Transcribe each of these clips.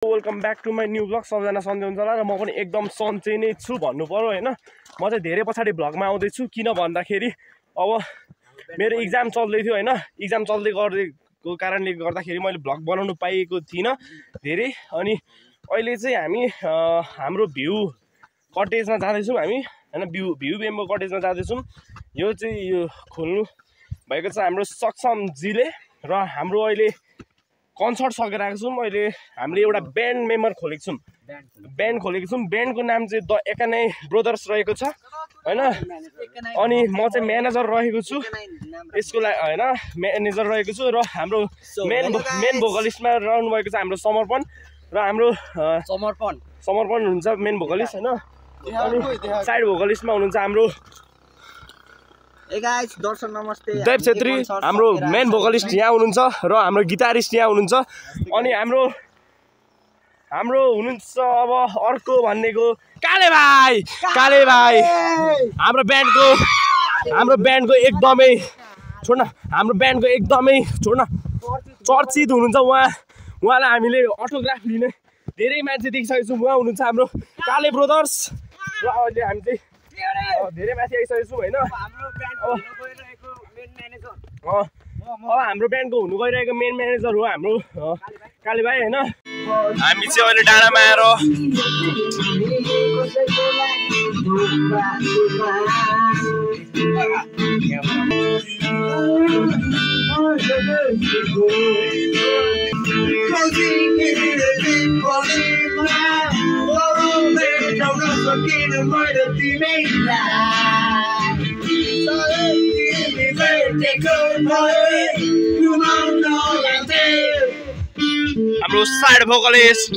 Welcome back to my new vlog. सबजना सन्चै हुन्छ होला र म पनि एकदम सन्चै नै छु भन्नु पर्यो हैन। म चाहिँ धेरै पछाडी भ्लगमा आउँदैछु किन भन्दाखेरि अब मेरो इक्जाम चल्दै थियो हैन। इक्जाम चल्दै गरेको कारणले गर्दाखेरि मैले भ्लग बनाउनु पाएको थिइनँ धेरै। अनि अहिले चाहिँ हामी हाम्रो भ्यू कटेजमा जाँदैछौँ हामी हैन। भ्यू बेम्बो कटेजमा जाँदैछौँ। यो चाहिँ यो खोल्नु भएको छ हाम्रो सक्षमजीले र हाम्रो अहिले कन्सर्ट सकेर आएको छौँ। अहिले हामीले एउटा ब्यान्ड मेम्बर खोलेको छौँ। ब्यान्डको नाम चाहिँ द एकानाई ब्रदर्स रहेको छ हैन। अनि म चाहिँ म्यानेजर रहेको छु यसको लागि हैन। म्यानेजर रहेको छु र हाम्रो मेन भोकलिस्टमा रहनु भएको छ हाम्रो समर्पण र हाम्रो समर्पण हुन्छ मेन भोकलिस्ट हैन। अनि साइड भोकलिस्टमा हुनुहुन्छ हाम्रो दर्शक नमस्ते देव छेत्री हाम्रो मेन भोकलिस्ट यहाँ हुनुहुन्छ र हाम्रो गिटारिस्ट यहाँ हुनुहुन्छ। अनि हाम्रो हुनुहुन्छ अब अर्को भन्नेको काले भाइ हाम्रो ब्यान्डको एकदमै छोड्न चर्चित हुनुहुन्छ उहाँलाई हामीले अटोग्राफ लिने धेरै मान्छे देखिसकेको छौँ। उहाँ हुनुहुन्छ हाम्रो काले ब्रदर्स र अहिले हामी चाहिँ धेरै माथि आइसकेको छौँ होइन। अब हाम्रो ब्यान्डको हुनु गइरहेको मेन म्यानेजर हो हाम्रो काले भाइ होइन। हामी चाहिँ अहिले डाँडामा आएर हाम्रो साइड भोकलिस्ट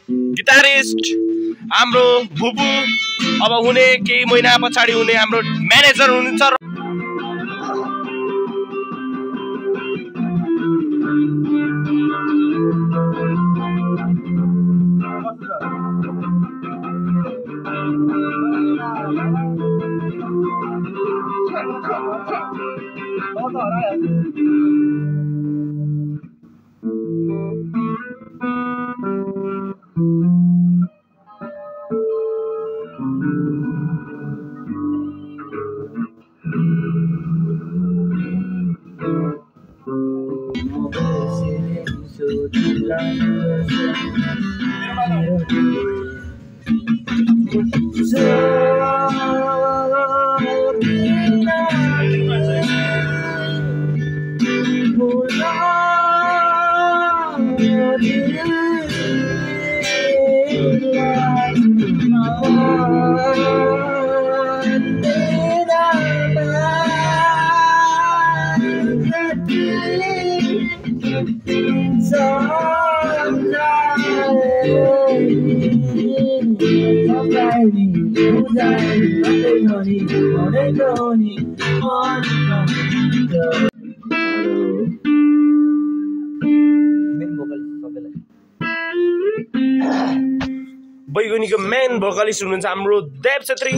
गिटारिस्ट हाम्रो भुपु अब हुने केही महिना पछाडि हुने हाम्रो म्यानेजर हुनुहुन्छ। बैगुनीको मेन भोकलिस्ट हुनुहुन्छ हाम्रो देव छेत्री।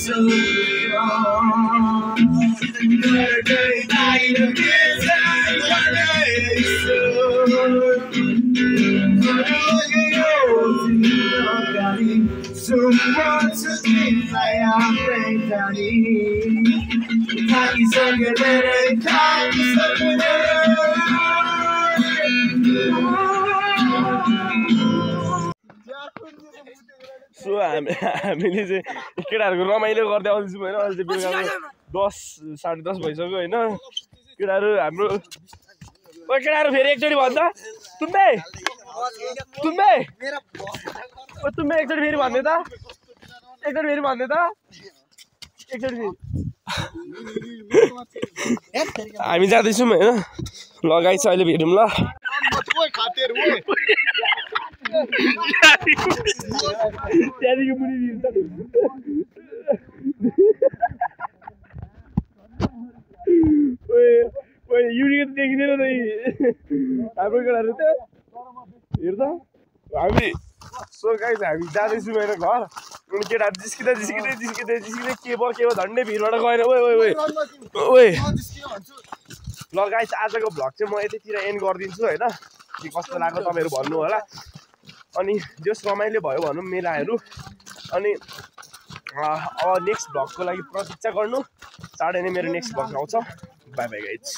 सो हामीले चाहिँ केटाहरूको रमाइलो गर्दै आउँदैछौँ होइन अहिले चाहिँ बेलुका 10 साढे 10 भइसक्यो होइन केटाहरू हाम्रो केटाहरू फेरि एकचोटि भन्छ तुम्बे तुम्बे तुम्बे एकचोटि फेरि भन्ने त एकचोटि फेरि भन्ने त एकचोटि हामी जाँदैछौँ होइन लगाइ छ अहिले भेटौँ ल त्यहाँदेखि मुनि युनिट देखिँदैन त हाम्रो केटाहरू त हेर्दा हामी सो गाइस हामी जाँदैछौँ मेरो घर अनि केटाहरू जिस्किँदै जिस्किँदै जिस्किँदै जिस्किँदै के भयो झन्डै भिरबाट गएर ओए ओए ओए ओए ल गाइस आजको भ्लग चाहिँ म यतितिर एन्ड गरिदिन्छु होइन के कस्तो लाग्यो तपाईँहरू भन्नु होला अनि जस रमाइलो भयो भनौँ मेलाहरू अनि अब नेक्स्ट भ्लगको लागि प्रतीक्षा गर्नु चाँडै नै मेरो नेक्स्ट भ्लग आउँछ बाई बाई गाइस